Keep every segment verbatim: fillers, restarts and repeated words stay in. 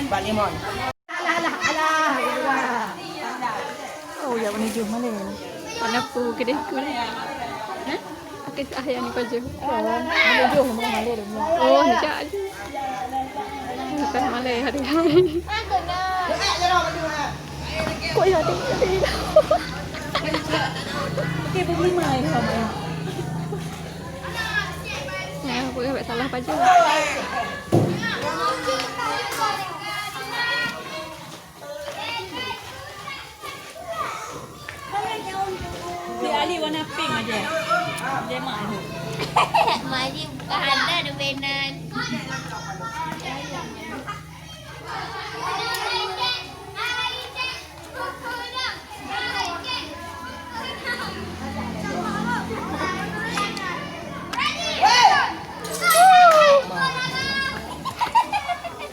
Bak limon. Oh, ya, menuju mana? Mana pu kedai ku? Hah? Akai sah yang ni paja. Oh, menuju mana? Oh, jak je. Bukan malai hari. Kok ya, tengok tadi. Okey, pukul lima ya. Ya, aku buat salah paja. Di Ali warna pink aja. Dia mak tu. Mari buka hada de benan.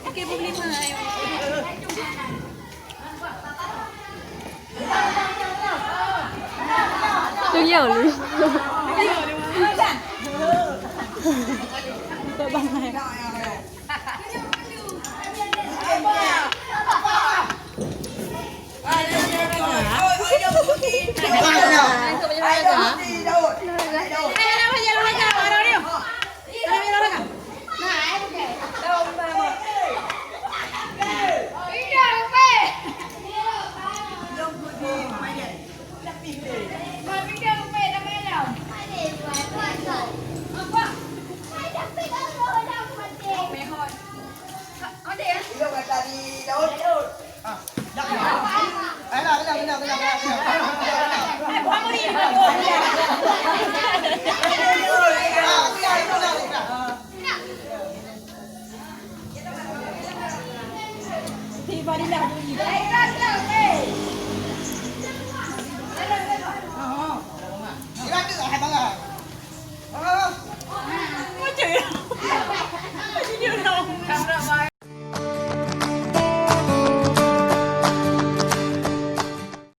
Okey, pukul lima. Tuyau lu.